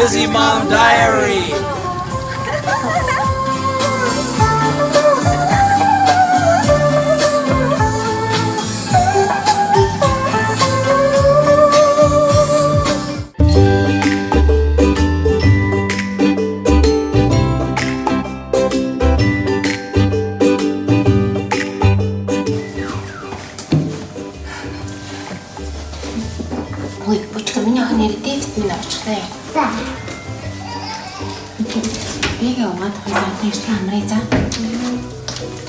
Busy Mom Diary. Ой, бучка миний охин нэр Дэвид минь авчихлаа яа. За. Бигээ угаад хоёлаа тэгшлээ амрыг за.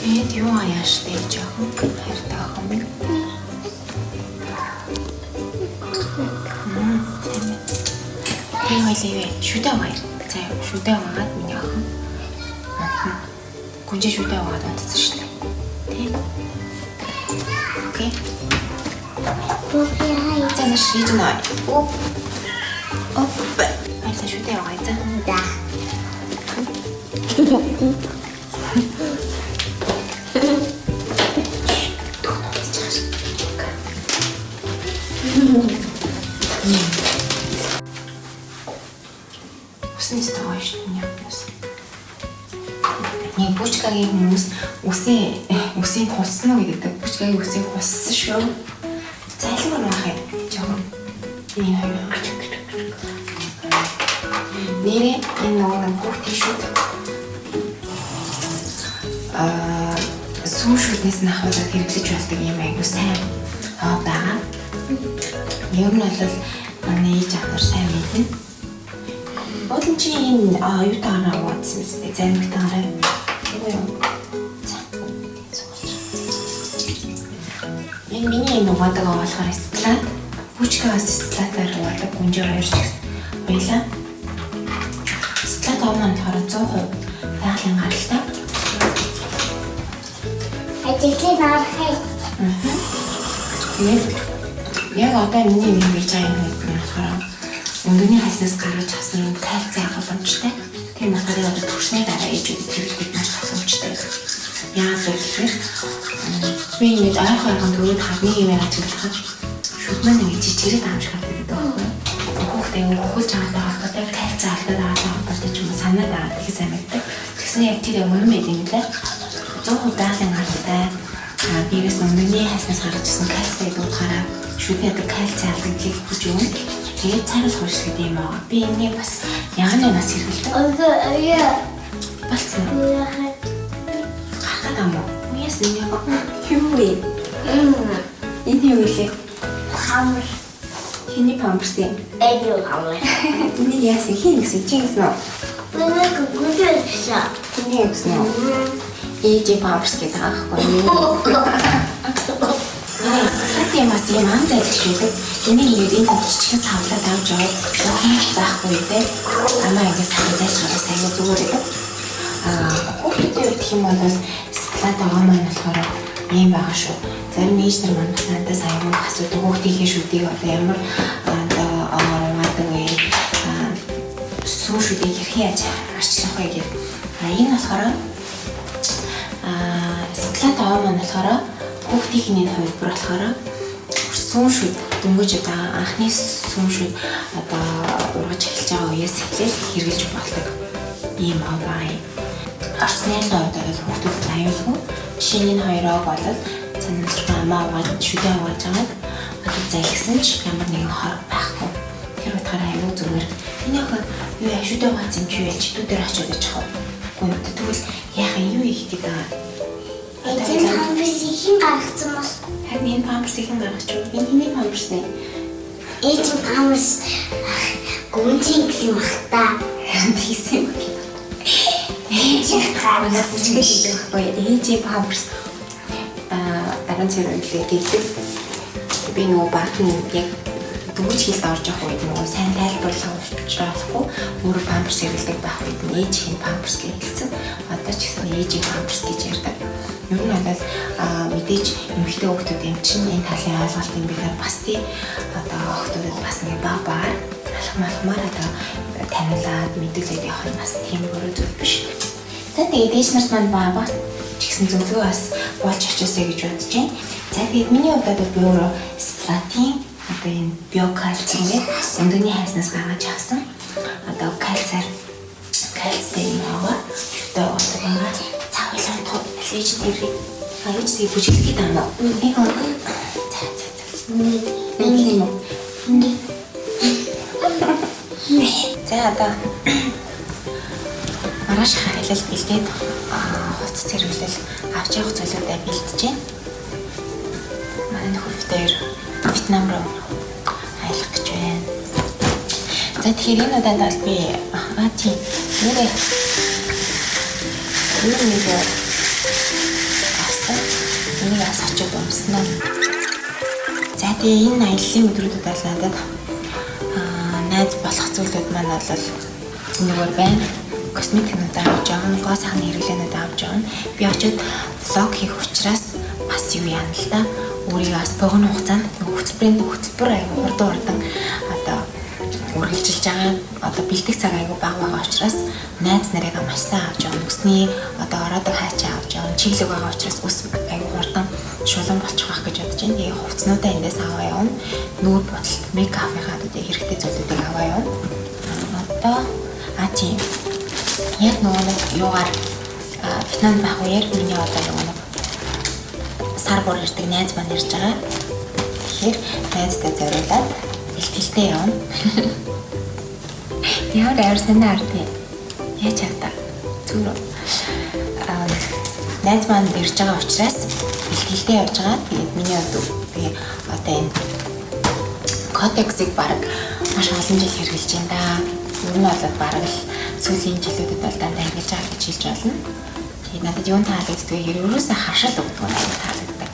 Тэгээд юу аяаш дээ жоохон хайртай охин минь. Тийм ээ. Тэгээ хоёлаа юу вэ? Шүдэ угаая. За яа, шүдэ угаад миний охин. Унтна. Гүнжээ шүдэ угаад унтсан шүү дээ. Тийм. Окей. Бөөхий хай. За наш хийж нэ. Оп. Оп. Баярлалаа шүдэ угаая за. За. Усан өстэй гоё шүү дээ. Яг ус. Нэг бучкагийн хүмүүс үсийн үсийг хулсан уу гэдэг. Бучкагийн үсийг хулсан шүү. Зайлмар байх юм. Жохон. Энэ хоёр. Нэрээ энэ нөгөө нэг хүүхдийн шүд. Аа сүүн шүднээс нь ахуулаад хэрэглэж болдог юм айгу сайн аа байгаа. Ер нь бол манай ээж аав нар сайн мэднэ. Уулын чи энэ юутаараа угаадсан биз дээ? Заримгтаараа. Үгүй юу? За. Суулж. Энэ миний энэ угаадаг аа болохоор сплат. Хүчкээс сплатаар угаадаг гүнжээр хоёр ч гэсэн. Баялаа. Сплат аа маань болохоор 100% байгалийн гаралтай. Ажиглын архай. Тэгээд яг одоо миний нэг хийж байгаа юм нь болохоор өндөгний хайснаас гаргаж авсан кальци агуулмжтай. Тийм болохоор яг одоо төрсний дараа ээжүүд хэрэглэхэд маш тусламжтай. Яагаад вэ гэхээр би ингэж ойрхон ойрхон төрөөд хавны юм ажиглахад шүд маань ингэж жижигрээд байгаа юм шиг харагдаад байгаа байхгүй юу? Хүүхдээ аягүй хөхөлж байгаатай холбоотой кальци алдаад байгаатай холбоотой ч юм уу санаад байгаа тэгэхээр сайн мэддэг. Тэгсэн яг тэр яг үнэн байд юм лээ. 100% байгалийн гаралтай. А дээрээс нь өндөгний хайснаас гаргаж ирсэн кальци гэдэг утгаараа шүдний одоо кальци алдагдлыг хүч өгнө. Тэгээд цайруулах үйлчлэг гэдэг юм аа. Би энэнийг бас яганы нас хэрэглэдэг. Өнгө аяа. Болцсон уу? Гарах гэдэг юм уу? Уяас энэ яг юу вэ? Энэ юу вэ? Хамар. Хэний памперс юм? Аяа хамар. Энийг яасан хин гэсэн чи гэсэн үү? Бэнэг гүнжээ. Хэний гэсэн үү? Ээжийн памперс гэдэг байгаа байхгүй юу? Сахатын бас юм ан зайлж байдаг. Энийг ингээд энэ жижигхэн савлаад авч яваад жоохон байхгүй те. Амаа ингээд сайхан зайлж гаргаж аягүй зүгээр байдаг. Аа хүүхдүүдийн үед гэх юм бол сплат байгаа маань болохоор ийм байгаа шүү. Зарим ээж нар маань надаас аягүй их асуудаг хүүхдийнхээ шүдийг одоо ямар одоо угаадаг вэ? Аа сүүн шүдийг хэрхэн яаж арчлах вэ гэдэг. А энэ болохоор сплат аваа маань болохоор хүүхдийн хувилбар болохоор сүүн шүд дөнгөж одоо анхны сүүн шүд одоо ургаж эхэлж байгаа үеэс эхлээл хэрэглэж болдог ийм ов байгаа юм. Орцны л хувьд бол хүүхдүүдэд аюулгүй. Жишээ нь энэ хоёр ов бол санамсаргүй амаа угааж шүдээ угааж байгаад одоо залгисан ч ямар нэгэн хор байхгүй. Тэр утгаараа аюул зүгээр. Энэ охин юу яа шүдээ угаасан юм чи юу яа чидүүдээр очиод иж хав. Үгүй юу. Тэгвэл яах юм юу хийх гээд байгаа. Эзэн хамбис ихэн гаргацсан бол Харин энэ памперсыг хэн гаргаж вэ? Энэ хэний памперс нэ? ээж хамбис гүнжин гэсэн бах та. Харин тийсэн юм байна. Ээж Манайс гаргасан. ч гэдэг байхгүй. Ээжийн памперс аа 10 цэр өглөө гэдэг. Би нөгөө баатан яг дөнгөж хилд орж явах үед нөгөө сайн тайлбарлах учраа болохгүй өөрөө памперс хэрэглэдэг байх үед нь ээж хин памперс гэж хэлсэн. Одоо ч гэсэн ээжийн памперс гэж ярьдаг. Ер нь бол мэдээж эмэгтэй хүүхдүүд юм чинь энэ талын ойлголтыг бид нар бас тий одоо охтуудад бас ингээ баг багаар алхам алхмаар одоо таниулаад мэдүүлээд явах нь бас тийм өөрөө зүйл биш. За тэгээд ээж нарт маань баа ч гэсэн зөвлөгөө бас болж очиосэй гэж бодож байна. За тэгээд миний хувьд бол би өөрөө сплатын одоо энэ биокальци гэдэг өндөгний хайснаас гаргаж авсан. Одоо Кальцаар кальцтай юм аваа. Юутай угадаг байгаа. За ойлон тоо ээж дээрээ. А ээж тийг бүжиглэх гээд байгаа юм уу? Эго. За за за. Нэг юм уу? За одоо маргааш аялал бэлдээд хувцас хэрэглэл авч явах зүйлүүдээ бэлдэж байна. Манай нөхөр битээр Вьетнам руу аялах гэж байна. За тэгэхээр энэ удаад бол би тийм нэрээ энэ нэг авсан. Энийг бас очиод өмснө. За тэгээ энэ аяллаа өдрүүдэд бол надад найз болох зүйлүүд маань бол энэгээр байна. Косметикнуудаа авч явна, гоо сайхны хэрэглээнүүдээ авч явна. Би очиод vlog хийх учраас бас юу яана л да. Өөрийгөө бас богино хугацаанд хөтөлбөрийн хөтөлбөр аягүй хурдан одоо үргэлжилж байгаа. Одоо бэлдэх цаг аягүй бага байгаа учраас найз нарыгаа маш сайн авч явна. Үсний одоо ороодог хайчаа авч явна. Чиглэг байгаа учраас ус аягүй хурдан шулуун болчих واخ гэж бодож байна. Тэгээ хувцснуудаа эндээс аваа явна. Нүүр будалт, мейкапынхаа одоо хэрэгтэй зүйлүүдийг аваа явна. Одоо тийм яг нөгөө нэг юугаар Вьетнамд байх үеэр миний одоо нөгөө нэг сар бүр ирдэг найз маань ирж байгаа. Тэгэхээр найздаа зориулаад бэлтгэлтэй явна. Ямар амар сонин ардыг. Яаж хавтаа? Зүгээр. Найз маань ирж байгаа учраас бэлтгэлтэй явж байгаа. Тэгээд миний хувьд би одоо энэ Kotex-ыг баг маш олон жил хэрэглэж байна да. Ер нь бол бараг л сүүлийн жилүүдэд бол дандаа хэрэглэж байгаа гэж хэлж болно. Тэгээд надад юун таалагддаг вэ гэхээр ерөөсөө харшил өгдөг нь аягүй таалагддаг.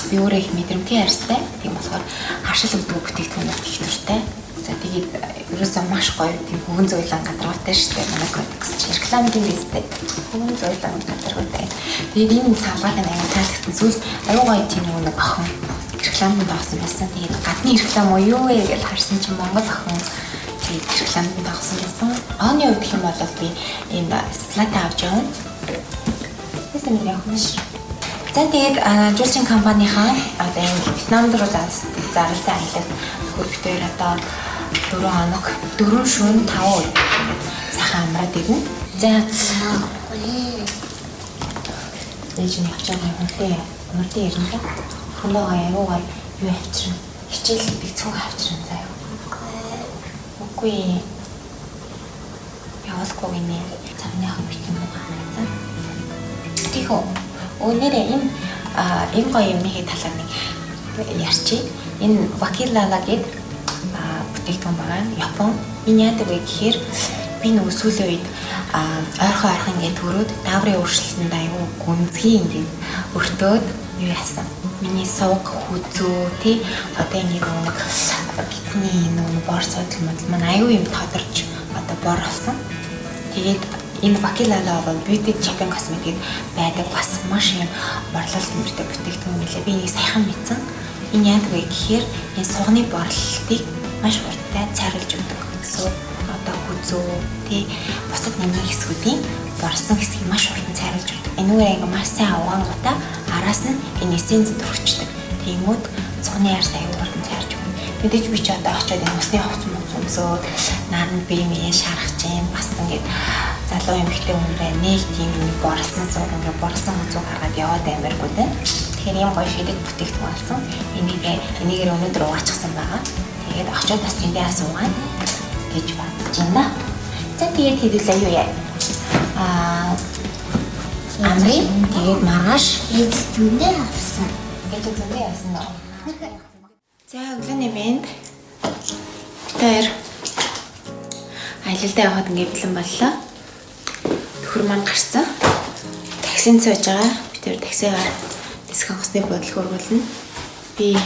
Би өөрөө их мэдрэмтгий арьстай. Тийм болохоор харшил өгдөг бүтээгдэхүүнүүд их дуртай. За тэгээд ерөөсөө маш гоё тийм хөвөн зуйлан гадаргуутай шүү дээ. Манай Kotex чи рекламын биз дээ. Хөвөн зуйлан гадаргуутай. Тэгээд энэ савлгаат нь аягүй таалагдсан. Сүүлд аягүй гоё тийм нэг охин рекламд тоглосон байсан. Тэгээд гадны реклам уу юу вэ гэж харсан чинь Монгол охин тэгээд рекламд тоглосон байсан. Оны хувьд гэх юм бол би энэ сплата авч явна. Тэс нэг явах нь ш. За тэгээд жуулчин компанийнхаа одоо энэ Вьетнамд руу зарласан аялал нөхөр битээр одоо 4 хоног 4 шөнө 5 өдөр ингээд сайхан амраад ирнэ. За ээж нь явж байгаа юм лээ. Мөрдөн ирнэ л. Хөнөөгөө аягүй юу авчирна. Хичээл бицүүг авчирна заяа. Үгүй. Явуулахгүй гинэ. Замны ах бит юм уу за. Тийхүү. Өнөөдөр энэ энэ гоё юмны талаар нэг ярьчих. Энэ Wakilala гээд бүтээгдэхүүн байгаа. Япон. Энэ яадаг вэ гэхээр би нөгөө сүүлийн үед ойрхон ингээд төрөөд дааврын өөрчлөлтөнд аягүй гүнзгий ингээд өртөөд юу яасан. Миний сувг хүзүү тий одоо ингээд нэг гидсний нөгөө бор содол модол маань аягүй юм тодорч одоо бор болсон. Тэгээд энэ Wakilala бол Beauty Japan Cosmetic байдаг бас маш юм борлуулалт мөртэй бүтээгдэхүүн мөлий. Би энийг саяхан мэдсэн. Энэ яадаг вэ гэхээр энэ сугны борлолтыг маш хурдтай цайруулж өгдөг. Суг одоо хүзүү тий бусад нэмийн хэсгүүдийн борсон хэсгийг маш хурдан цайруулж өгдөг. Энүүгээр ингээ маш сайн угаангуудаа араас нь энэ эссенц төрчдөг. Тиймүүд цугны арьс аюу хурдан цайрч өгнө. Мэдээж би ч одоо очиод энэ усны хувц муц өмсөөд наранд бие мие шарах чинь бас ингээд залуу эмэгтэй хүн байна. Нэг тийм борсон суг ингээ борсон хүзүү гаргаад яваад амиргүй дээ. Тэгэхээр ийм гоё шидэг бүтээгдэхүүн болсон. Энийгээр өнөөдөр угаачихсан байгаа. Тэгээд очиод бас тэндээ бас угаана гэж бодож байна. За тэгээд хэдүүлээ юу яа? Амрын тэгээд маргааш Ээж зүүндээ авсан. Ээж зүүндээ авсан уу? За өглөөний мэнд. Бид хоёр аялалдаа явахад ингээ бэлэн боллоо. Нөхөр маань гарсан. Таксинд сууж байгаа. Бид хоёр таксигаар нисэх онгоцны буудлын хөргөлнө. Би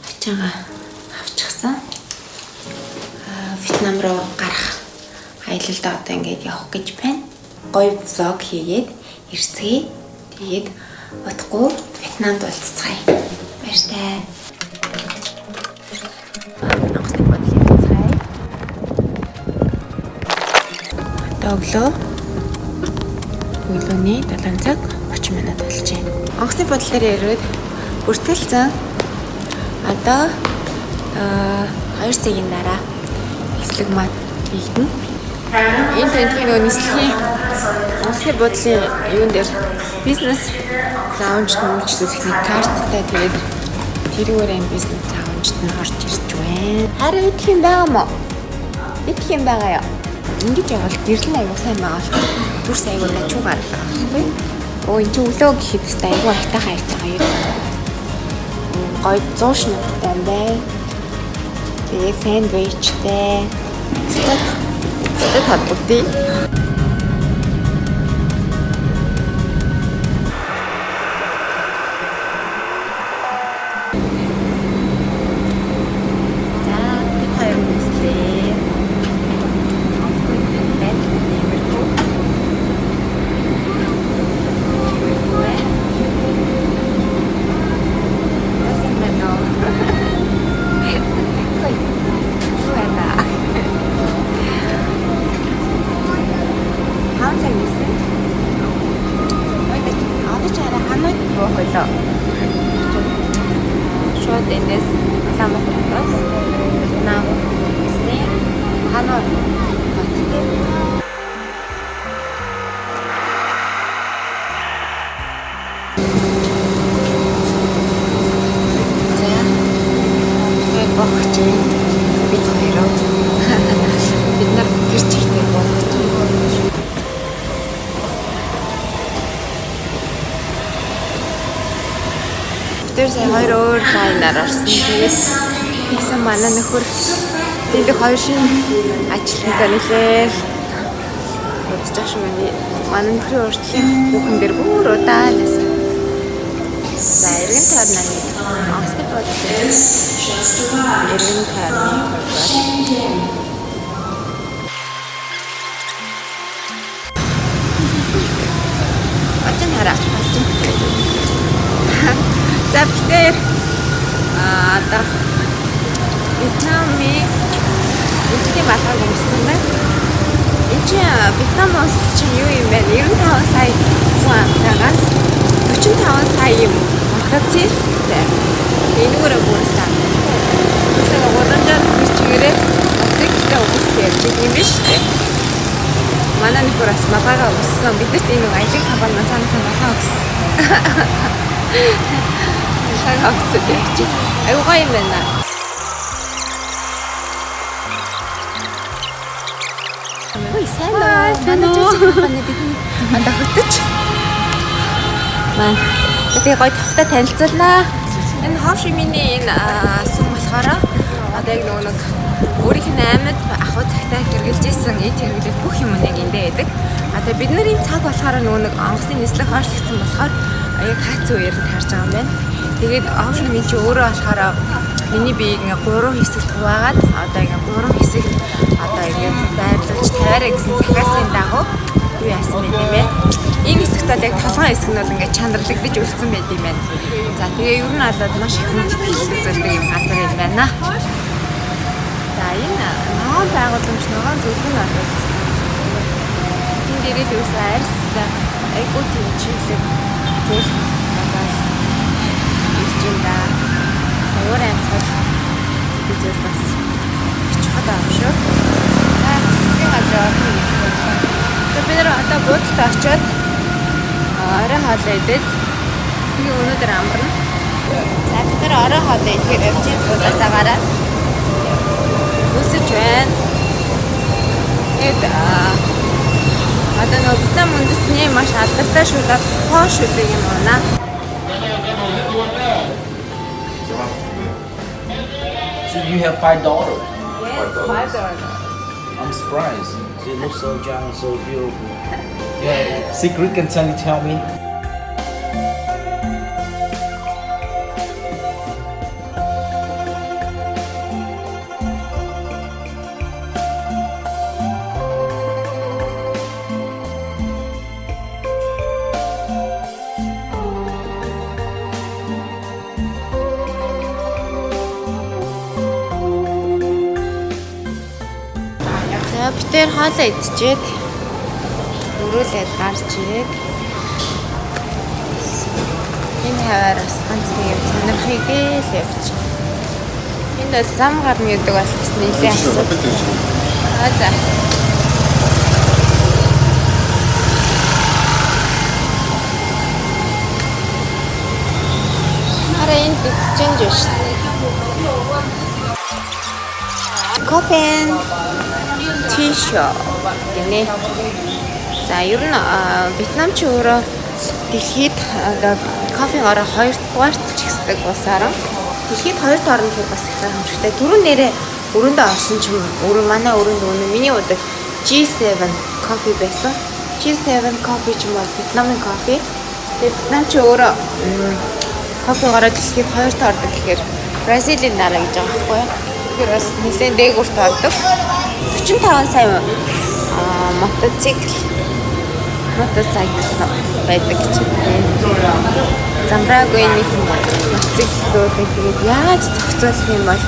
ачаага авчихсан. Вьетнам руу гарах аялалдаа одоо ингээд явах гэж байна. Гоё vlog хийгээд ирцгээе. Тэгээд удахгүй Вьетнамд уулзцгаая. Баяртай. Онгоцны буудлын явцгаая. Одоо өглөө. Өглөөний 7 цаг 30 минут болж байна. Онгоцны буудлын дээр ирээд бүртгэлцэн. Одоо 2 цагийн дараа хэслэг маань хийгдэнэ. Энэ тентхийн нөгөө нислэгийн онгоцны буудлын юун дээр бизнес lounge д үйлчлүүлэх нэг карттай, тэгээд тэрүүгээр энэ бизнес lounge д нь орж ирж байна. Харин идэх юм байгаа мó? Идэх юм байгаа юу? Ингэж явбал гэрэл нь аягүй сайн байгаа болохоор дүрс аягүй начуу гардаг байхгүй. Өө, энэ чинь өглөө гэхэд өстой аягүй айтайхан хайртай юм. Гоё 100 шнаттай юм байна. Тэгээ сэндвичтэй. Тэгээд холбогдъё. За, бид хоёр нүслээ. Онгоцны байна. Иймэрхүү. Иймэрхүү байна. За, сайн байна уу? Хой. Юу байна? Хаан цаг нисэн? Одоо ч арай Ханойд буух байлоо. Шууд эндээс Улаанбаатар хотоос Вьетнам улсын Ханой хот тийм. За, бид буух гэж байна. Бид хоёроо. Бид нар тэр чигтээ буух гэж байна. Тэр сая хоёр өөр line аар орсон. Тэгээд тэгсэн манай нөхөр тэнд хоёр шинэ ажилтнтай нэлээл удаж ах шиг байна. Манай нөхрийн уртлын хүүхэн дээр бүр удаан байсан. За, эргэн тойрны онгоцны буудлын эргэн тойрны хувьд бол очин хараа. Очин. За, бид одоо Вьетнамын үндэсний малгайг өмссөн байна. Энд чинь Вьетнам улс чинь юу юм бэ? 95 сая хүн амтаагаас 45 сая юм мотоциклтэй. Энүүгээрээ бүрээс таа. Тэгсэн гудамжаар тэр чигээрээ мотоциклтэй хүмүүс ярьж байгаа юм биш үү? Манай нөхөр бас малгайгаа өмссөн. Биднэрт энэ нэг аялын компани маань цаана цаана малгай өгсөн. Малгайгаа өмсөд явж. Аюу гоё юм байна. Ой, сайн уу? Сайн Манай уу? жүжиг компани бидний одоо хөтөч. Маань. За, тэгээ гоё тавтай танилцуулнаа. Энэ Хошиминий энэ сүм болохоор одоо яг нөгөө нэг өөрийнх нь амьд ахуй цагтаа хэрэглэж исэн эд хэрэглэх бүх юм нэг эндээ байдаг. Одоо бид нар энэ цаг болохоор нөгөө нэг онгоцны нислэг хойшлогдсон болохоор яг хаац үеэр нь таарч байгаа юм байна. Тэгээд Хошимин чи өөрөө болохоор миний биеийг ингээ гурван хэсэгт хуваагаад одоо ингээ гурван хэсэгт одоо ингээ байрлуулж тавиараа гэсэн захиасын дагуу юу яасан бэ юм бэ? Энэ хэсэгт бол яг толгойн хэсэг нь бол ингээ чанарлагдаж үлдсэн байт юм байна. За, тэгээ ер нь бол маш их хүндэтгэл үзүүлдэг юм газар юм байна. За, энэ ногоон байгууламж, ногоон зөвлөх нь бол энэ дээрээ л юусэн арьстай айгуу тийм чиглэг зөөл надад ирж юм да. Уур амьсгал би зүйл бас чухал юм шүү. За, засгийн газрын орон гэж бодлоо. За, бид нар одоо буудалд очиод орой хоолоо идээд тэгээ өнөөдөр амарна. За, бид нар орой хоолоо идэхээр явж байна. Буудлаасаа гараад өсөж байна. Тэгээд одоо нөгөө Вьетнам үндэсний маш алдартай шүлэг фо шүлэг юм байна. So you have five daughters. Yes, five daughters. I'm surprised. They look so young, so beautiful. Yeah. Secret, can tell you tell me? За, бид тэр хоолоо идчихэд өрөөлээд гарч ирээд энэ хаваар бас ганц нэг юм сонирхъя гээл явчих. Энд бол зам гарна гэдэг бол бас нэлээд асуудал. Аа, за. Exchange шүү дээ. Coffee and tea shop гинэ. За, ер нь Вьетнам чи өөрөө дэлхийд одоо кофегоороо хоёрдугаарт чигсдэг улсаараа. Дэлхийд хоёрт орно гэхээр бас их гайхамшигтай. Түрүүн нэрээ өрөөндөө орсон ч юм, өрөө манай өрөөнд өнөө миний удаг G7 кофе байсан. G7 кофе ч юм бол Вьетнамын кофе. Тэгээд Вьетнам чи өөрөө кофегоороо дэлхийд хоёрт ордог гэхээр Бразилийн дараа гэж байгаа байхгүй юу? Тэгэхээр бас нэлээд дээгүүрт ордог. 45 сая мотоцикл байдаг гэж байна. Замраагүй нэг мотоциклүүдийг тэгээд яаж зохицуулах юм бол.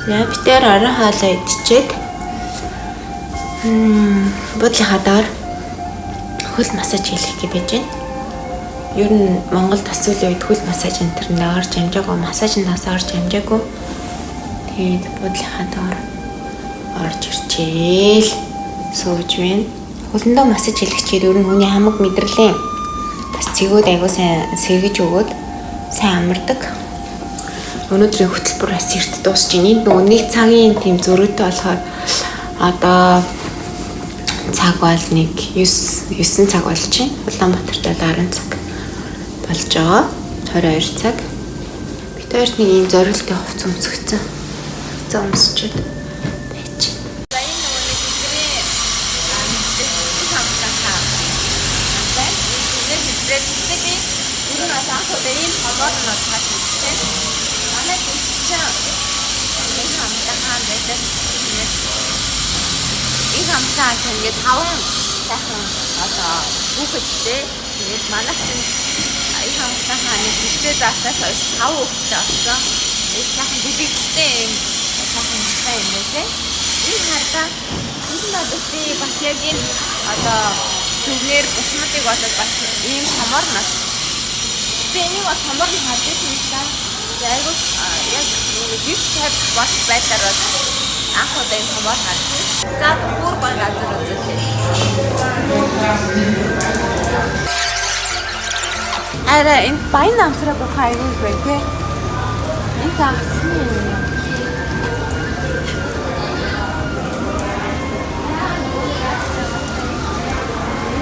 За, бид тэр орой хоолоо идчихэд буудлынхаа доор хөл массаж хийх гэж байж байна. Ер нь Монголд бас сүүлийн үед хөл массаж энэ тэрндээ орж амжаагүй, массажиндаас орж амжаагүй. Тэгээд буудлынхаа доор орж ирчээл сууж байна. Хөлөндөө массаж хийлгэчихээр ер нь хүний хамаг мэдрэлийн бас цэгүүд аягүй сайн сэргэж өгөөд сайн амардаг. Өнөөдрийн хөтөлбөр бас эрт дуусч байна. Энд нөгөө нэг цагийн тийм зөрүүтэй болохоор одоо цаг бол нэг 9 9 цаг болж байна. Улаанбаатарт бол 10 цаг болж байгаа. 22 цаг. Бид хоёрт нэг ийм зориултын хувцас өмсгөцсөн. Хувцас өмсчихэд байж. За, энэ нөгөө нэг эдгэрийн хамтан хаа. байна. Энэ хэдрээ тэгтээ би ер нь бас анх удаа ийм томоор нь харж үзсэн. Манай гэрт чинь энэ хамтан хаан байдаг. Тэгээд энэ хамтан хаан чинь ингээд таван сайхан одоо хүүхэдтэй. Тэгээд манайх чинь энэ хамтан хааны гэртээ зааснаас хойш таван хүүхэдтэй болсон. Тэгээд сайхан бэлэгдэлтэй юм сайхан хамтан юм байлээ. Энэ хардаа энэ нь одоо би бас яг энэ одоо зүгнэр бусмадыг болоод бас ийм томор нас. Би энийг бас томор нь харж байсан юм та. Тэгээ айгуу яг гэрч тавих бас байдлаар бол анх удаа энэ томор харсан. За, бүр гоё газар үзүүлээ. Арай энэ баян амсраг байх айгүй их байна тий. Энэ загсны юм.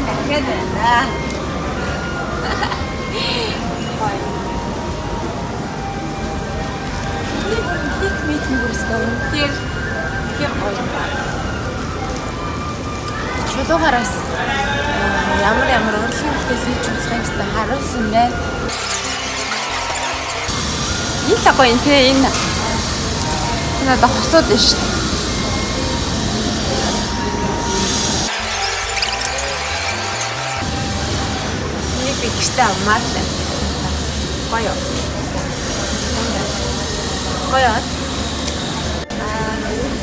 Дахиад байна. Гоё. Миний бүр мэдээч мэдсэн бүрсэн. Тэгэхээр тэгэхээр гоё. Чулуугараас ямар ямар урлагийн бүтээл хийж болохыг хэвээр харуулсан байна. Энэ л гоё юм те, энэ. Энэ одоо хосууд байна шүү дээ. Энийг би гэртээ авмаар л байна. Гоё. Гоё.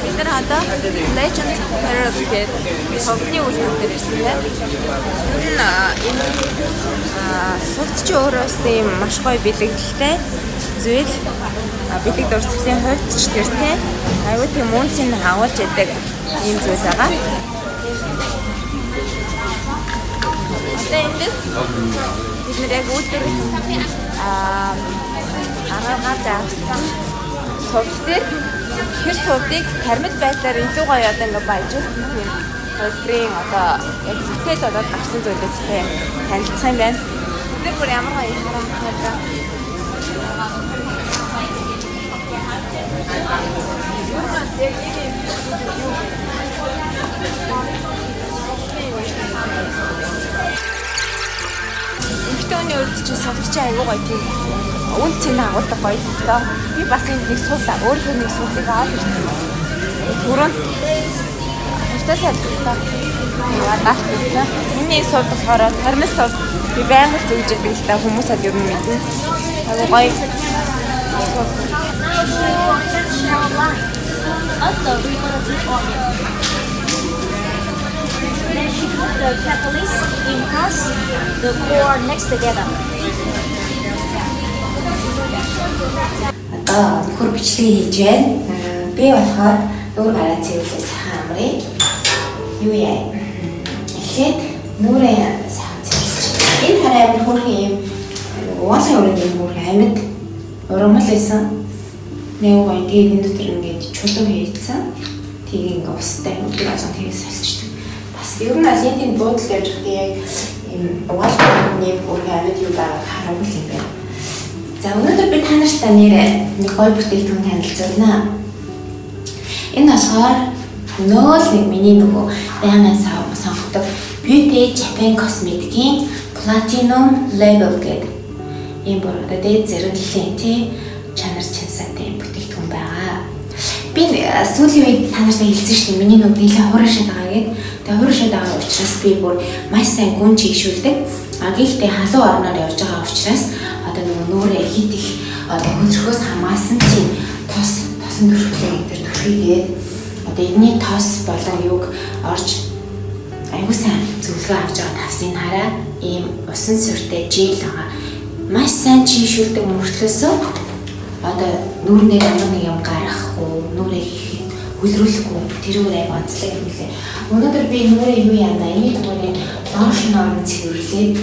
Бид нар одоо Legend Apparel гэдэг сувдны үйлдвэр дээр ирсэн байна. Ер нь энэ сувд чи өөрөөс тийм маш гоё бэлэглэлтэй зүйл, бэлэг дурсгалын хувьд ч тэр те аюу тийм үнцийг агуулж яадаг ийм зүйл байгаа. Одоо эндээс бид нар яг үйлдвэр агаар авсан сувд дээр тэр сувдыг тармил байдлаар илүү гоё одоо ингээ баяжуулсан тийм хувилбарын одоо яг бүтээл болоод гарсан зүйлүүдтэй танилцах юм байна. Бид нар бүр ямар гоё хараа хараа. Яг нэг юм юу вэ? Эмэгтэй хүний урд чинь сувд чинь аягүй гоё тийм үн цэн агуулдаг гоё л доо. Би бас энд нэг сувд, өөрийнхөө нэг сувдыг аваад ирсэн байна. Түрүүн хувцас салбартаа яваад авч ирсэн. Миний сувд болохоор тармил сувд, би байнга зүүж яадаг л да, хүмүүс бол ер нь мэднэ. Аягүй гоё. Of the reproductive organ. Then she put the catalyst in us, the core next together. Одоо нөхөр бичлэг хийж байна. Би болохоор нүүр гараа цэвэрлээ, сайхан амрыг. Юу яа? Эхлээд нүүрээ сайхан цэвэрлэж. Энэ хараа амар хөөрхөн юм уулын өрөөнд юм хөөрхөн амьд. Ургамал байсан. Нэг гоё. Тэгээд энэ дотор ингээд чулуу хийцэн. Тэгээ ингээ устай өдөр болгон тэгээ сольчдаг. Бас ер нь аль энэ буудал явж байхдаа яг ийм угаалгын өөрийн амьд юу байгааг хараагүй юм байна. За, өнөөдөр би та нартай нэр нэг гоё бүтээгдэхүүн танилцуулна. Энэ болохоор нөөл нэг миний нөгөө байнгын сонгодог Beauty Japan Cosmetic-ийн Platinum Label гэдэг ийм бүр одоо дээд зэрэглэлийн тий чанар чансаатай юм бүтээгдэхүүн байгаа. Би сүүлийн үед та нартай хэлсэн шүү дээ. Миний нүд нэлээд хуурайшаад байгаа гээд. Тэгээ хуурайшаад байгаа учраас би бүр маш сайн гүн чийгшүүлдэг. А гэхдээ халуун орноор явж байгаа учраас одоо нөгөө нүрээ хит их одоо хөлрөхөөс хамгаалсан тийм тос тосон төрхлөө энэ төр төрхийгээд одоо энэний тос болон юг орж аягүй сайн зөвлөгөө авч байгаа тавсыг хараа, ийм усан суурьтай gel байгаа. Маш сайн чийгшүүлдэг мөртлөөсөө одоо нүүрнээр ямар нэг юм гаргахгүй, нүрээ хийхэд хөлрүүлэхгүй, тэрүүр аяг онцлог юм лээ. Өнөөдөр би нүрээ юу яана? Эний зүгээр lotion-оор нь цэвэрлээд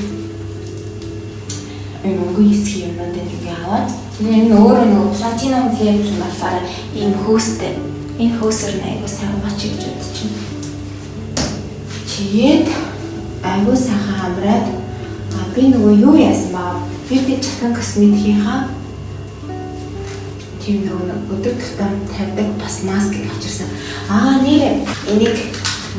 энэ өнгөн хэсгийн юмнуудыг ингээ аваад, тэгээ энэ өөрөө нөгөө platinum label нь болохоор ийм хөөстэй. Энэ хөөсөр нь аягүй сайн угаач гэж бодож байна. Тэгээд аягүй сайхан хамраад, а би нөгөө юу яасан баа? Beauty Japan Cosmetic-ийнхаа тийм нөгөө өдөр тутам тавьдаг бас маскыг авчирсан. Аа, нэр энийг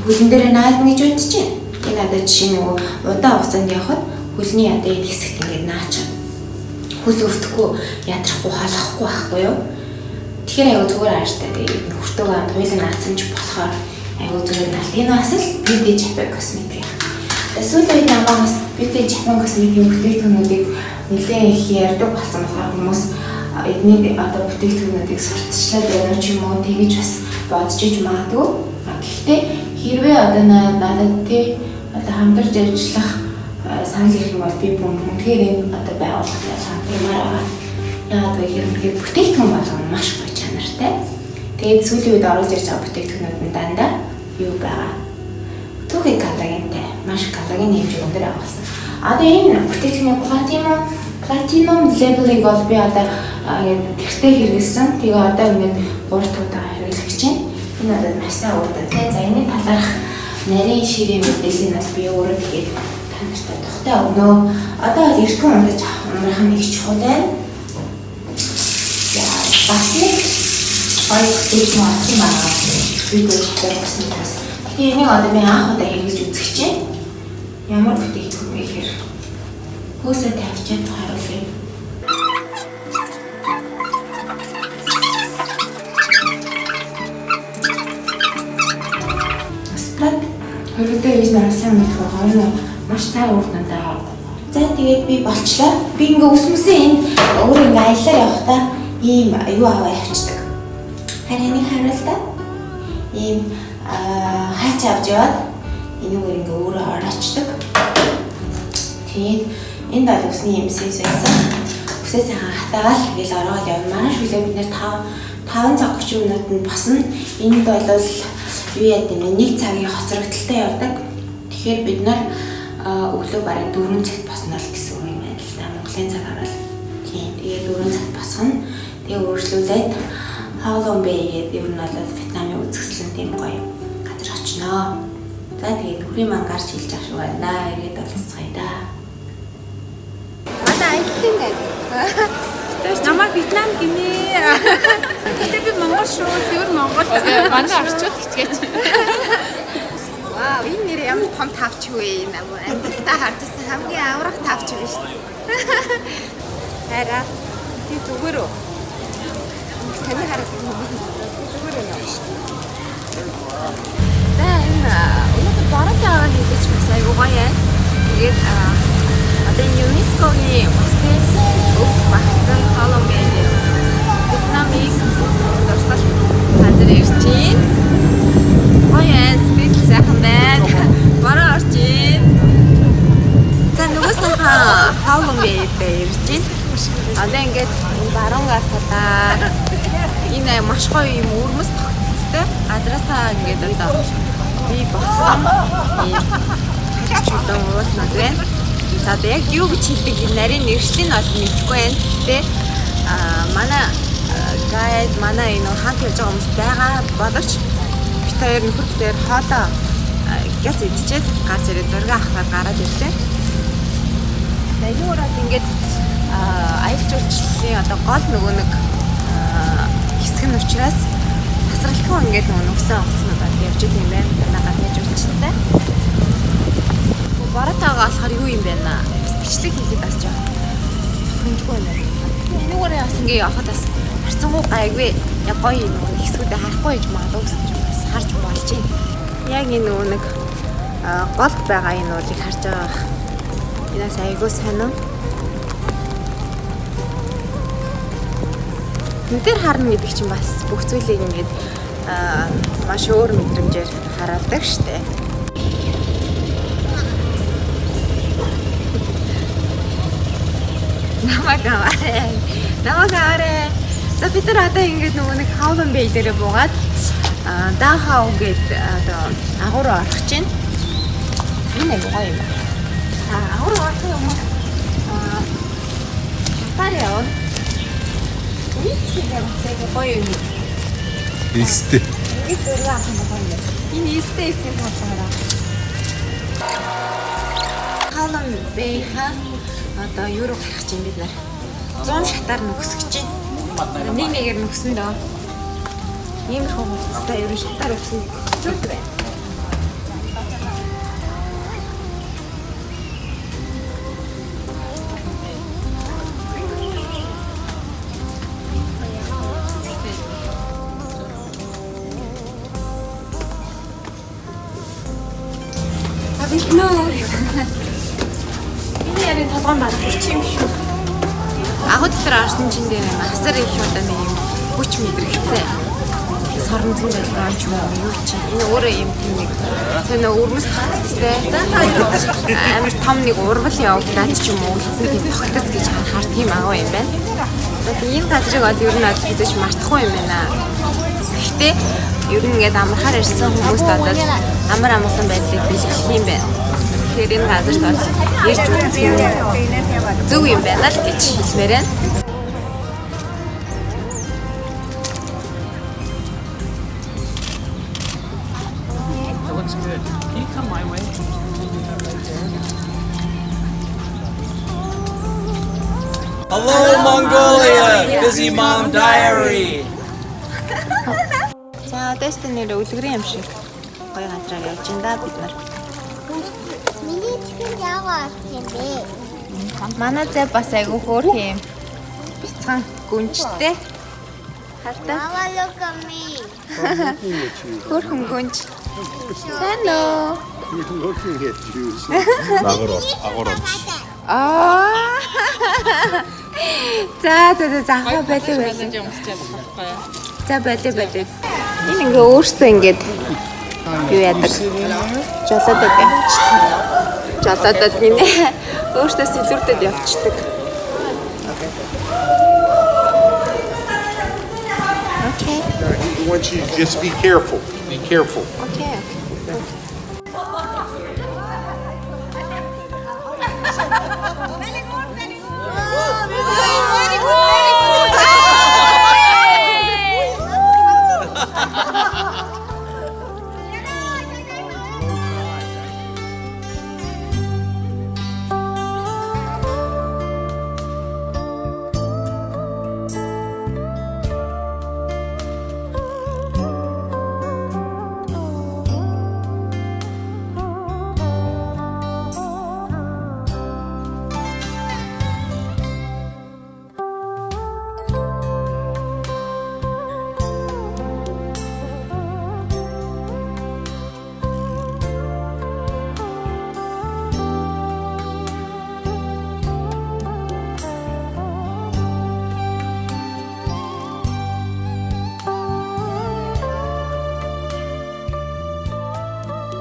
хөлн дээр наална гэж бодож байна. Энэ одоо жишээ нөгөө удаан хугацаанд явхад хөлний одоо энэ хэсэгт ингээд наач. Хөл өвдөхгүй, ядрахгүй, холохгүй байхгүй юу? Тэгэхээр аягүй зүгээр ааштай. Тэгээд хүртээгөө туйлын наацсан ч болохоор аягүй зүгээр наалт. Энэ бас л Beauty Japan Cosmetic. Сүүлийн үед намайг бас Beauty Japan Cosmetic-ийн бүтээгдэхүүнүүдийг нэлээд их ярьдаг болсон болохоор хүмүүс эдний одоо бүтээгдэхүүнүүдийг сурталчлаад байна уу ч юм уу тэгэж бас бодож иж магадгүй. Гэхдээ хэрвээ одоо надад тий одоо хамтарч ажиллах санал ирэх юм бол би бүр үнэхээр энэ одоо байгууллагатай хамтармаар байгаа. Яагаад вэ гэхээр үнэхээр бүтээгдэхүүн болгоно маш гоё чанартай. Тэгээд сүүлийн үед оруулж ирж байгаа бүтээгдэхүүнүүд нь дандаа юу байгаа. Түүхий коллагентай, маш коллаген хэмжээ өндөр агуулсан. Одоо энэ бүтээгдэхүүний platinum label-ыг бол би одоо гэртээ хэрэглэсэн. Тэгээ одоо ингээд 3 дахь удаа хэрэглэх гэж байна. Энэ одоо маш сайн үр дүнтэй. За, энэ талаарх нарийн ширээ мэдээллийг бол би өөрөө тэгээд та нартай тухтай өгнө. Одоо бол эртхэн унтаж ундрах нь их чухал байна. За, бас нэг гоё бүтээгдэхүүн олсон байгаа. Би гүйцэтгэх болсон бас. Тэгээ энийг одоо би анх удаа хэрэглэж үзэх чинь. Ямар бүтээгдэхүүн бэ гэхээр хөөсөө тавьчихад харуулъя. Сплат хөрөдөө хийж нараа сайн мэдэх байгаа. Энэ маш сайн үр дүнтэй байгаа. За, тэгээд би болчлаа. Би ингээ өсмөсөө энэ өөрөө ингээ аяллаар явахдаа ийм юу аваа явчихдаг. Харин энийг харуул та. Ийм хайч авч яваад энүүгээр ингээ өөрөө ороочдөг. Тэгээд энд бол үсний юм сэс байсан. Үсээ сайхан хатаагаал ингээл ороод явна. Маргааш өглөө бид нэр 5 цаг 30 минутанд босно. Энд бол юу яа гэм нэг цагийн хоцрогдолтой явдаг. Тэгэхээр бид нар өглөө бараг 4 цагт босно л гэсэн үг юм байна л да. Монголын цагаар бол. Тийм. Тэгээд 4 цагт босгоно. Тэгээ өөрчлүүлээд Халон Бэй гэдэг ер нь бол Вьетнамын үзэсгэлэн тийм гоё газар очноо. За, тэгээд нүрийн маань гарч хэлж ах шиг байна. Эргээд олцгаая да. Манай аяллаа байна. Намайг Вьетнам гинэ. Гэтэ би Монгол шүү. Цэвэр Монгол. Манай орчуулагч гэж. Вау, энэ нэр ямар том тавч вэ? Энэ амьдралтаа харж ирсэн хамгийн аврах тавч биш. Хайраа. Тий зүгээр үү? Таны хараад хүмүүс зүгээр үү? За, энэ өнөөдөр бороотой байгаа хэлэж бас айгуу гоё юм. Тэгээд одоо энэ ЮНЕСКО-гийн бас өв багцсан Халон Бэй гэдэг Вьетнамын дурсгал газар ирж байна. Гоё юм, сэтгэл сайхан байна. Бороо орж байна. За, нөгөө сайхан Халон Бэй дээр ирж байна. Одоо ингээд баруун гар талаар энэ маш гоё юм өвөрмөц тогтцтой газраасаа ингээд одоо бий болсон ийм чулуун уулнууд байна. За, одоо яг юу гэж хэлдэг энэ нарийн нэршлийг нь бол мэдэхгүй байна. Гэхдээ Guide манай энэ хамт явж байгаа хүмүүс байгаа боловч бид хоёр нөхөр бид хоёр хоолоо гяс идчихэд гарч ирээд зураг авахаар гараад ирлээ. За, энэ ураад ингээд аялал жуулчлалын одоо гол нөгөө нэг хэсэг нь учраас тасралтгүй ингээд нөгөө нүгсэн онгоцнууд явж идэв юм байна. Манай гадны жуулчлалтай. Боротойгоо болохоор юу юм бэ наа? Бас бичлэг хийхэд бас жоох тохиромжгүй юм байна. Энүүгээрээ бас ингээ явахад бас харцангуй гайгүй яг гоё нөгөө хэсгүүдээ харахгүй гэж магадгүй гэсэн чинь бас харж болж байна. Яг энэ нөгөө нэг голд байгаа энэ уулыг харж байгаа бах. Энэс айгүй сонин. Нүдээр харна гэдэг чинь бас бүх зүйлийг ингээд маш өөр мэдрэмжээр харуулдаг штэ. Намайг аваарай. Намайг аваарай. За, бид нар одоо ингээд нөгөө нэг Hạ Long Bay дээрээ буугаад Да Хау гээд одоо агуу руу орох чинь. Энэ айгуу гоё юм байна. А агуу руу орох юм аа шатаар явна. Энэ хэсэг бас айгуу гоё юм. Элстэй. Ингээд зураг авах юм гоё юм байна. Энэ элстэй хэсгийг болохоор Hạ Long Bay ха одоо юу руу гарах чинь бид нар 100 шатаар нөхсөж чинь. Нэг нэгээр нөхсөн дөө. Иймэрхүү хувцастай ер нь шатаар өгсөн зүйл байна. А бэлтнөө. Миний ярийн толгойн баг чи юм шүү. Агуу дотор орсон чинь дээр юм асар их одоо нэг юм хүч мэдрэгцээ. Соронзон байлгаа ч юм уу юу чи. Энэ өөрөө юм тийм нэг сонио өрмөс тогтцтой. Амар том нэг урвал явагдаад ч юм уу үлдсэн тийм тогтц гэж харахаар тийм агуу юм байна. За, тийм газрыг бол ер нь бол хэзээ ч мартахгүй юм байна. Гэхдээ ер нь ингээд амархаар ирсэн хүмүүст одоо амар амгалан байдлыг бэлтгэх юм байна. Тэгэхээр энэ газарт бол ирж үзэх юм зөв юм байна л гэж хэлмээр байна. That looks good. Can you come my way? Can you do that right there? Hello, Mongolia! Busy Mom Diary! За, одоо өстө нэр үлгэрийн юм шиг гоё газраар явж байна да бид нар. Миний чихэнд яагаад юм бэ? Манай зай бас айгүй хөөрхөн юм. Бяцхан гүнжтэй. Хартаа. Mama, look at me. Хөөрхөн гүнж. Сайн уу? Looking at you. Агар орч, агар орч. Аа. За за за за ахаа болов болов. За, болов болов. Энэ ингээ өөртөө ингээд юу яадаг. Жолоодод явчихдаг. Жолоодод гинэ. Өөртөө сэлүүрдэд явчихдаг. Okay. He wants you to just be careful. Be careful. Okay. Very good, very good.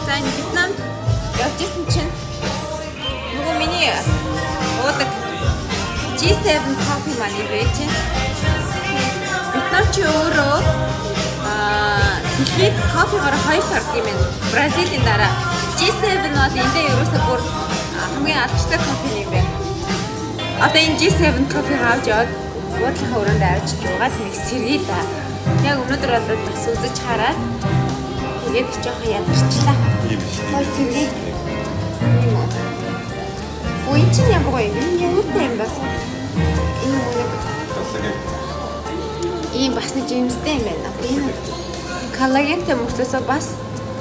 За, энэ Вьетнамд явж исэн чинь нөгөө миний уудаг G7 coffee маань байж чинь. Вьетнам чи өөрөө дэлхийд кофегоор хоёр ордог юм байна. Бразилийн дараа. G7 бол эндээ ерөөсөө бүр хамгийн алдартай кофе юм байна. Одоо энэ G7 кофег авч яваад Буудлынхаа өрөөнд авчиж уугаад нэг сэргий да. Яг өнөөдөр бол бас үзэж хараад тэгээд жоохон ядарчлаа. Гой сэргий. Ийм үү. Ой, энэ чинь ямар гоё юм. Энэ юутай юм бэ? Энэ нэг ийм бас нэг жимстэй юм байна. Энэ коллагентэй мөртлөөсөө бас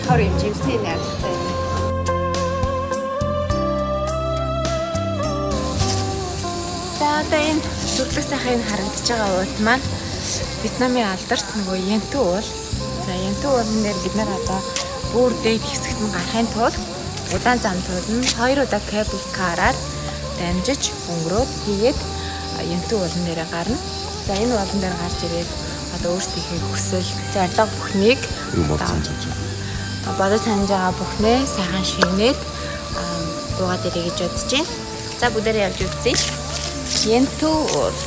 давхар юм жимсний найрлагатай юм. За одоо энэ сүрлэг сайхыг харагдаж байгаа уул маань Вьетнамын алдарт нөгөө Янту уул. За Янту уулан дээр бид нар одоо бүр дээд хэсэгт нь гарахын тулд удаан зам туулна. Хоёр удаа cable car-аар дамжиж өнгөрөөд тэгээд Янту уулан дээрээ гарна. За энэ уулан дээр гарч ирээд одоо өөрсдийнхээ хүсэл, зорилго бүхнийг Юу бодсон ч юм. бодож санаж байгаа бүхнээ сайхан шивнээд буугаад ирье гэж бодож байна. За бүгдээрээ явж үзье. Янту уул.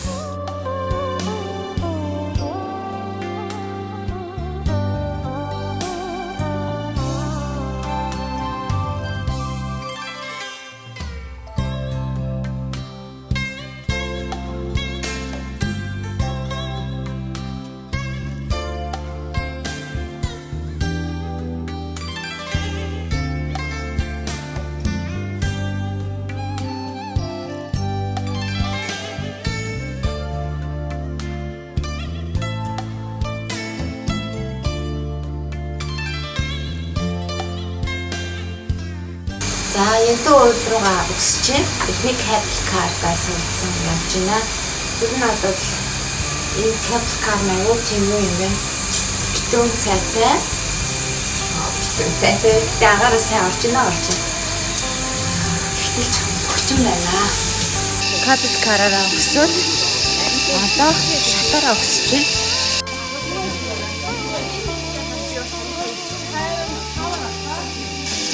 За Янту уул руугаа өсөж байна. Бидний cable car-даа суудсан явж байна. Тэр нь одоо энэ cable car аягүй тийм юу юм бэ? Битүүн цайтай. Битүүн цайтай. Гэтэ агаараа сайн орж байна орж байна. Гэтэл ч хүчин байна. Cable car-аараа өсөөд одоо шатаараа өсөж байна.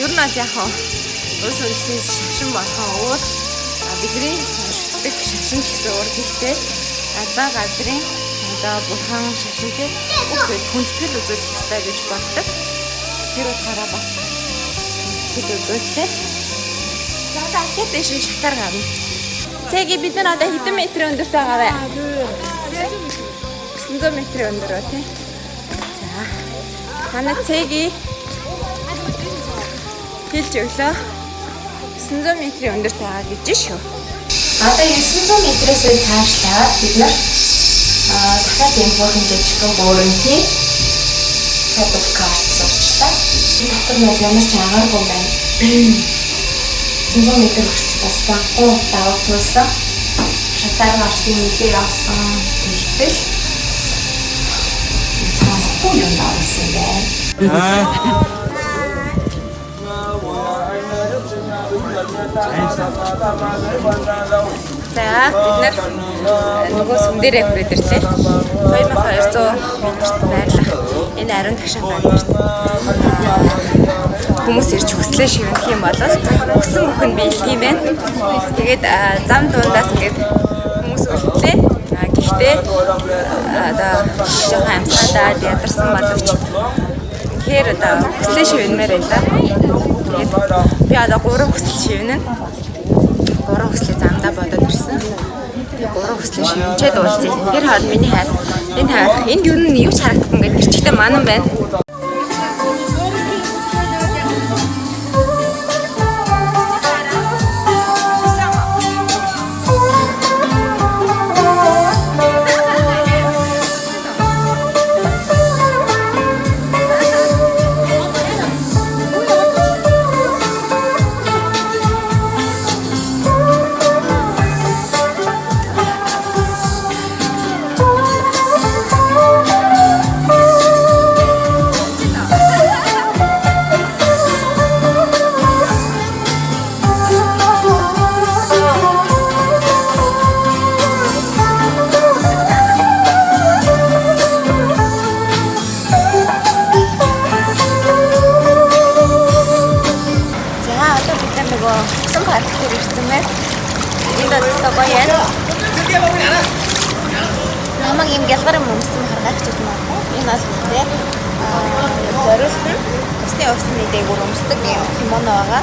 Ер нь аль яг хаа улс үндэсний шашин болохоор уул бидний шүтдэг шашин ч гэсэн өөр гэхдээ албан газрын одоо бурхан шашин тийм бүх зүйл хүндэтгэл үзүүлэх ёстой гэж боддог. Тэр утгаараа бас хүндэтгэл үзүүллээ. За одоо ахиад дэше шатаар гарна. Цэги бид нар одоо хэдэн метрийн өндөрт байгаа вэ? 900 метрийн өндөр ба тий. За. Манай цэги хэлж өглөө. 900 метрийн өндөрт байгаа гэж шүү. Одоо 900 метрээс цаашлаад бид нар дахиад энэ хөөрхөн жижигхэн гуурын cable car суучлаа. Энэ дотор нь ямар ч агааргүй байна. 900 метр хүртэл бас баггүй давуу туулсан. Шатаар гарсан, нэлээ явсан. Тэгтэл цаахгүй юм давсан байна. За бид нар нөгөө сүм дээрээ хүрээд ирлээ. 2200 метрт байрлах энэ ариун тагшаан газарт хүмүүс ирж хүслээ шивнэх юм бол хүссэн бүх нь биелдэг юм байна. Тэгээд зам дундаас ингээд хүмүүс үлдлээ. Гэхдээ одоо жоохон амьсгаадаад ядарсан боловч тэгэхээр одоо хүслээ шивнэмээр байлаа. Тэгээд би одоо 3 хүсэл шивнэ. 3 хүслээ замдаа бодоод ирсэн. Тэгээ 3 хүслээ шивнчээд уулзъя. Тэр хоол миний хайр. Энэ хайр. Энд юу нь юу ч харагдахгүй ингээд гэрчтэй манан байна. За одоо бид нар нөгөө усан парк дээр ирсэн байна. Энд одоо гоё яа. Намайг ийм гялгар юм өмсөн харгаагч гэж магадгүй. Энэ бол нэ зориулт нь усны увсны дээгүүр өмсдөг юм кимоно байгаа.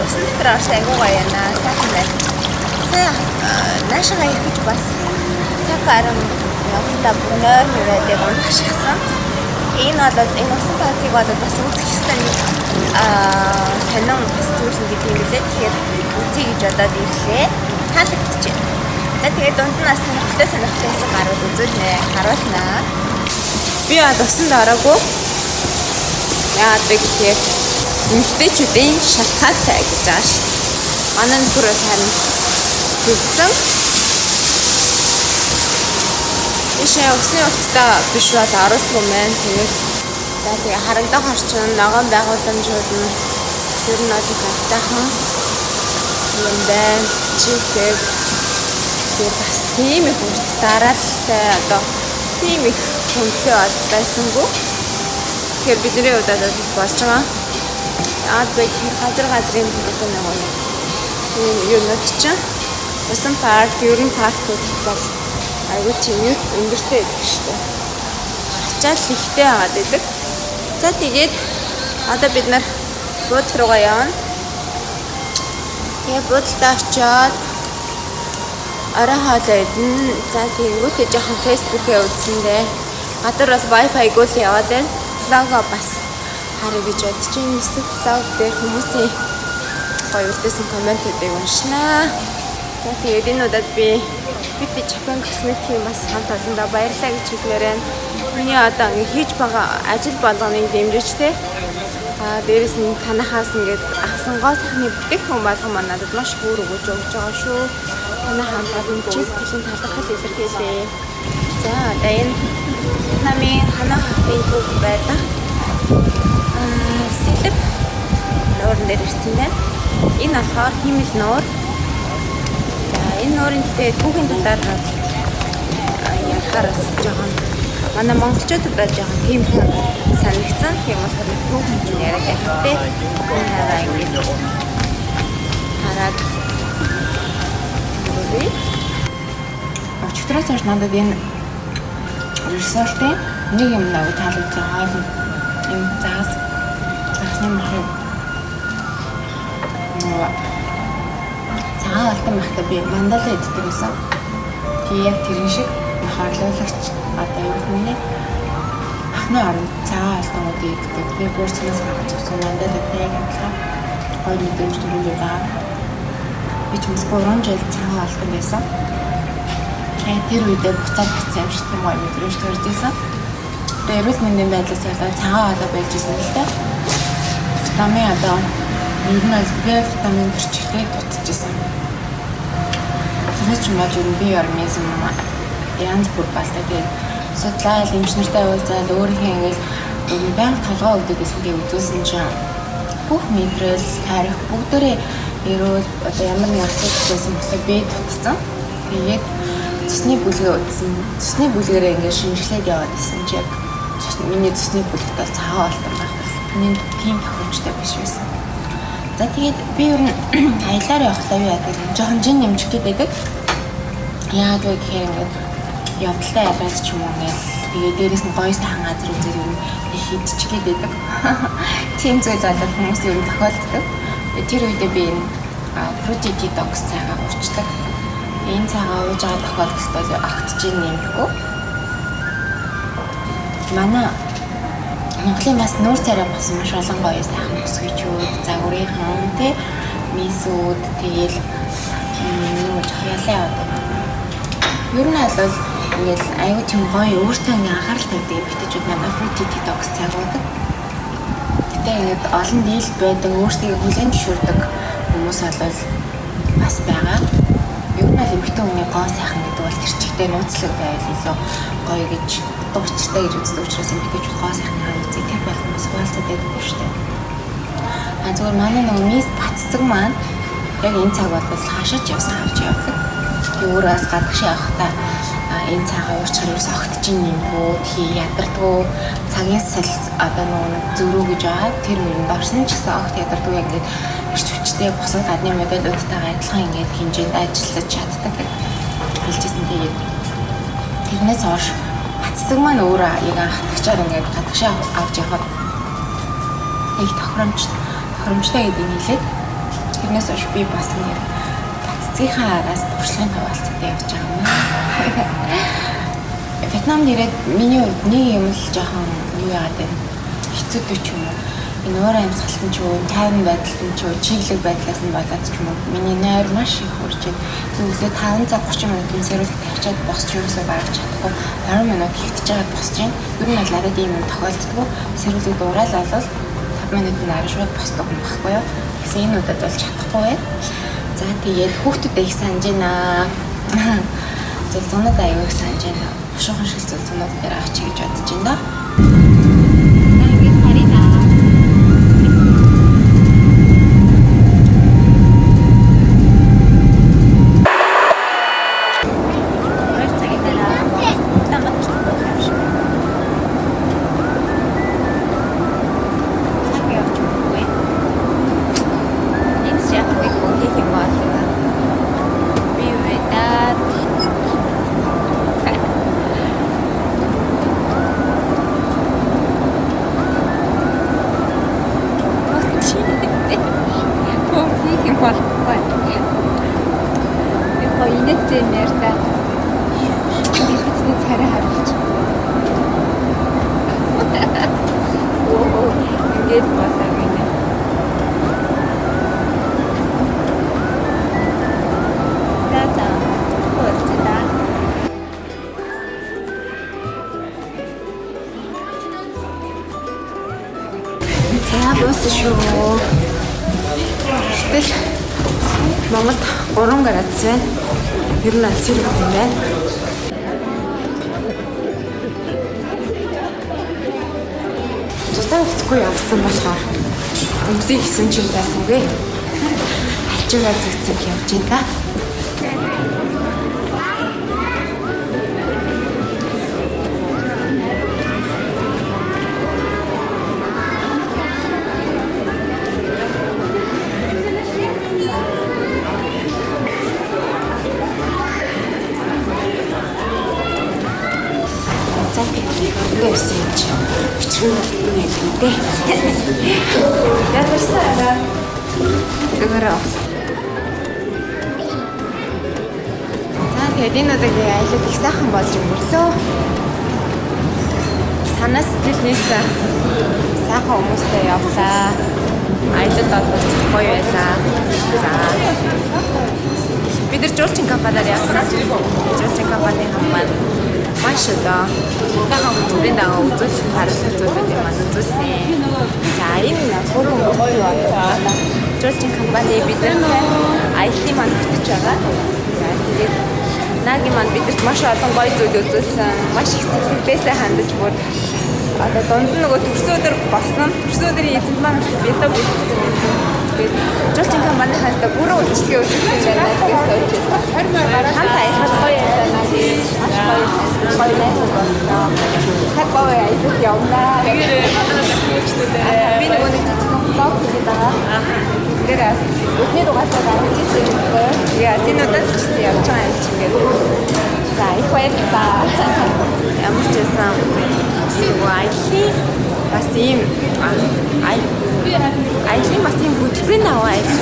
Усан дотор орсон айгуу гоё яана. Сайхан байна. Сая наашаага ирэх гэж бас цаг 10 явахдаа бүр нойр нүрээд яг унтах шахсан. Энэ бол энэ усан паркийг бол бас үзэх ёстой нэг сонин бас зүйл гэдэг юм лээ. Тэгэхээр үзье гэж бодоод ирлээ. Таалагдчихэв. За, тэгээд дунд нь бас сонирхолтой сонирхолтой хэсэг гарвал үзүүлнэ. Харуулнаа. Би бод усанд ороогүй. Яагаад вэ гэхээр эмэгтэйчүүдийн шалтгаантай гэж байгаа ш. Манай нөхөр бол харин сэлсэн. Ийшээ усны хувцастай биш бол оруулахгүй мэн. Тэгээд за, тэгээ харагдах орчин, ногоон байгууламжууд нь ер нь бол их айтайхан юм байна. Чихэг тэгээ бас тийм их урт дараалалтай, одоо тийм их хүнтэй бол байсангүй. Тэгэхээр бидний хувьд бол болж байгаа. Яагаад вэ гэхээр газар газрын одоо нэг юм юунууд чинь усан парк, ер нь паркууд бол айгүй тийм юу өндөртэй байдаг шүү дээ. Ачаал ихтэй байгаад байдаг. За, тэгээд одоо бид нар буудлын руугаа явна. Тэгээ буудалдаа очиод орой хоолоо идэнэ. За, тэгэнгүүтээ жоохон Facebook-ээ үзсэндээ. Гадар бол Wi-Fi-гүй л яваад байна. Vlog оо бас харъя гэж бодож байна. Эсвэл vlog дээр хүмүүсийн гоё үлдээсэн comment үүдийг уншнаа. За, тэгээд энэ удаад би Beauty Japan Cosmetic-ийн бас хамт олондоо баярлалаа гэж хэлмээр байна. Миний одоо ингэ хийж байгаа ажил болгоныг дэмжиж те. А дээрэс нь танахаас ингээд авсан гоо сайхны бүтээгдэхүүн болгон маань надад маш их үр өгөөж өгч байгаа шүү. Танай хамт олон чин сэтгэлийн талархал илэрхийлье. За, одоо энэ Вьетнамын Ханой хотын төв байдаг Сэлэп нууран дээр ирсэн байна. Энэ болохоор хиймэл нуур. За, энэ нуурын гэхдээ түүхийн талаар ярихаар бас жоохон манай монголчуудад бол жоохон тийм хүн санагдсан. Тийм болохоор түүхэн чинь яриад байх те. Энэ хараа ингэж хараад өгье. Өчигдрөөс хойш надад энэ resort ын нэг юм нэг таалагдсан, хоол юм загас загасны махыг нөгөө цагаан алтан махтай би мандала иддэг байсан. Тэгээ яг тэрэн шиг мах орлуулагч одоо юу гэх юм бэ? Махны оронд цагаан алтангууд иддэг. Би бүр цанаас гаргаж авсан мандалатай яг адилхан гоё мэдрэмж төрөнд байгаа. Би ч бас 3 жил цагаан алтан байсан. Тэгээ тэр үедээ буцаад очсон юм шиг тийм гоё мэдрэмж төрж исэн. Тэгээ эрүүл мэндийн байдлаас болоод цагаан хоолой болж исэн л дээ. Витамин одоо ер нь бол Б витамин төрчихтэй дутчихсан. Тэрнээс ч юм бол ер нь бие организм янз бүр балтай. Тэгээд судлаад, эмч нартай уулзаад, өөрийнхөө ингээл ер нь байнга толгой өвдөд байсан. Тэгээ үзүүлсэн чинь бүх мэдрэл, тархи бүгдээрээ эрүүл, одоо ямар нэгэн асуудал байсан болохоор бие дутсан. Тэгээд цусны бүлгээ үзсэн. Цусны бүлгээрээ ингээд шинжилээд яваад исэн чи яг миний цусны бүлэгт бол цагаан алтан байх бол миний тийм тохиромжтой биш байсан. За, тэгээд би ер нь аялаар явахдаа юу яадаг вэ? Жоохон жин нэмчих гээд байдаг. Яагаад вэ гэхээр ингээд явдалтай ялаад ч юм уу ингээд тэгээд дээрэс нь гоё сайхан газар үзээд ер нь их идчих гээд байдаг. Тийм зүйл болоод хүмүүс ер нь тохиолддог. Тэр үедээ би энэ Fruity Detox цайгаа уучдаг. Энэ цайгаа ууж байгаа тохиолдолд бол огт жин нэмэхгүй. Манай Монголын бас нүүр царай бас маш олон гоё сайхан бүсгүйчүүд, загварынхан тий мисүүд тэгээл юу жоох ялаа яваад. Ер нь бол ингээл аюу тийм гоё өөртөө ингээ анхаарал тавьдаг эмэгтэйчүүд манай Fruity Detox цайг уудаг. Гэтэ ингээд олон дийлд байдаг, өөрсдөө хүлээн зөвшөөрдөг хүмүүс бол бас байгаа. Ер нь бол эмэгтэй хүний гоо сайхан гэдэг бол тэр чигтээ нууцлаг байвал илүү гоё гэж, утга учиртай гэж үздэг учраас эмэгтэйчүүд гоо сайхныхаа нууцыг тэр болгон бас хуваалцаад байдаг шүү дээ. А зүгээр манай нөгөө мис баццаг маань яг энэ цаг бол хаашаач явсан авч явдаг. Тэгээ өөрөө бас гадагшаа явахдаа энэ цагаа уучаар ерөөс огт чинь нэмгүү, тий ядардгүй, цагийн сал одоо нөгөө зөрүү гэж байгаа. Тэр мөрөнд орсон ч гэсэн огт ядардгүй, ингээд эрч хүчтэй, бусад гадны модельудтайгаа адилхан ингээд хэмжээнд ажиллаж чаддаг гэж хэлжсэн. Тэгээд тэрнээс хойш баццаг маань өөрөө яг анхдагчаар ингээд гадагшаа авч явхад их тохиромжтой гэдгийг хэлээд тэрнээс хойш би бас ингээд Эцгийнхээ араас туршлагын хуваалцалт явж байгаа юм аа. Вьетнамд ирээд миний хувьд нэг юм л жоохон юу яагаад вэ? Хэцүүтэй ч юм уу. Энэ уур амьсгалт нь ч юу, тайван байдал нь ч юу, чиглэг байдлаас нь болоод ч юм уу. Миний нойр маш их хурж байна. Би өглөө 5 цаг 30 минутын сэрүүлэг тавьчаад босч юусоо бараг чадахгүй 20 минут хэвтэж байгаад босч байна. Ер нь бол надад ийм юм тохиолддоггүй. Сэрүүлэг дуураал болвол 5 минутын дараа шууд босдог юм баггүй юу. Тэгсэн энэ удаад бол чадахгүй байна. За, тэгээд хүүхдүүдээ их санаж байна. Зулзуунууд аягүй их санаж байна. Бушуухан шиг зулзуунууд дээр авчи гэж бодож байна доо. За, ингээд харъя даа. 2 цагийн дараа Улаанбаатар руу явах юм шиг. Цаг явж өгөхгүй. Энд ч яг нэг хийх юм бол би вэ даа. Бөм хийх юм болохгүй. Би гоё инээдтэй юм ярьдаа. Би бидний царай харуулж. Оо, ингээд болоо гинэ. За за. Уулзъя. За, дууссан шүү. Гэтэл Монголд 3 градус байна. Ер нь аль сэрэг юм байна. Цуцаа хувцасгүй явсан болохоор өмсөй гэсэн ч юм байсангүй. Хальчуугаа зэгцэн явж байна да. За, тэгээд өргөө ирсэн юм чи. Бичгэн болтон юм дээ. Ядарсан арай. Зүгээр. За, тэгээд энэ удаагийн аялал их сайхан болж өнгөрлөө. Санаа сэтгэл нээсэн сайхан хүмүүстэй явлаа. Аялал бол бас гоё байлаа. За, бид нар жуулчин компаниар явсан. Жуулчин компанийн маань маш одоо сайхан хөтөлбөрийн дагуу үзүүлэх харуулах зүйлүүдийг маань үзүүлсэн. За, энэ гурван хүмүүс байна. Жуулчин компани бидэнтэй аяллаа маань хөтөж байгаа. За, тэгээд Наги маань бидэрт маш олон гоё зүйл үзүүлсэн. Маш их сэтгэлээсээ хандаж, бүр одоо дунд нь нөгөө төрсөн өдөр болсон. Төрсөн өдрийн эзэнд маань бялаг үлдсэн байсан. Тэгээд жуулчин компанийнхаас та бүрэн үйлчилгээ үзүүлсэн юм байна гэж сууж байна. Хамт аялах гоё байлаа, Наги. Маш гоё гоё найз боллоо. Хад гоё аялах явнаа. Тэгээрээ манай дахиулчлаа. Би нөгөө нэг жижигхэн vlog хийгээд байгаа. Тэгэхээр өдний дугаартаа гаргаж ирсэн юм байна. Тэгээ энэ удаад ч гэсэн явж байгаа юм чинь ингээд. За, их баярлалаа. Ямар ч байсан нөгөө аяллаа бас ийм аяллаа бас ийм хөтөлбөрийн дагуу аялах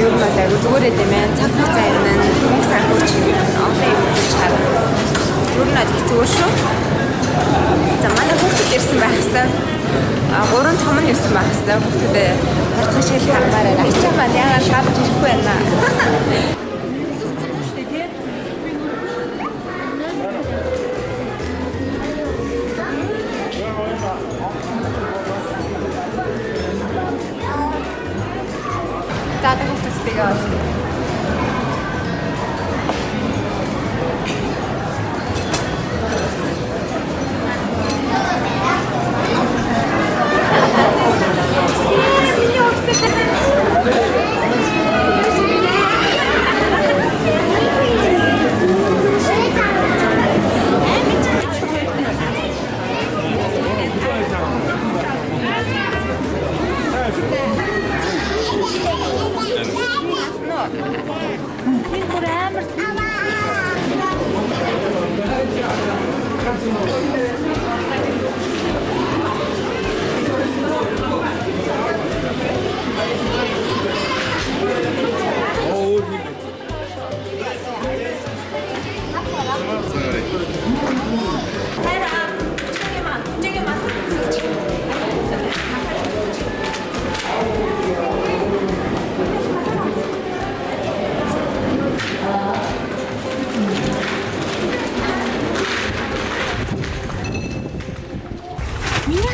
юм бол айгу зүгээр юм байна. Цаг хугацаа юм нь мөнгө санхүү ч юм олон юм хийж харна. Ер нь аль их зүгээр шүү. За, манай хүүхдүүд ирсэн байх хэвээр. А гурван том нь ирсэн байх хэвээр. Хүүхдүүдээ хорцох шиг л хармаар байна. Ачаа маань яагаад гарч ирэхгүй байна. За, одоо хүүхдүүдтэйгээ бол Миний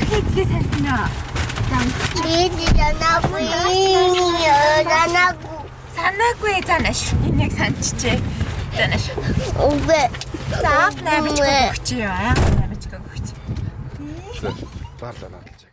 хийдгээ сансан аа. Би санаагүй. Санаагүй. Санаагүй заанаш. Энэ яг санчжээ. Заанаш. Үгүй. За 8 ч өгч юу аа. 8 ч өгч. Баарлаа наадalж.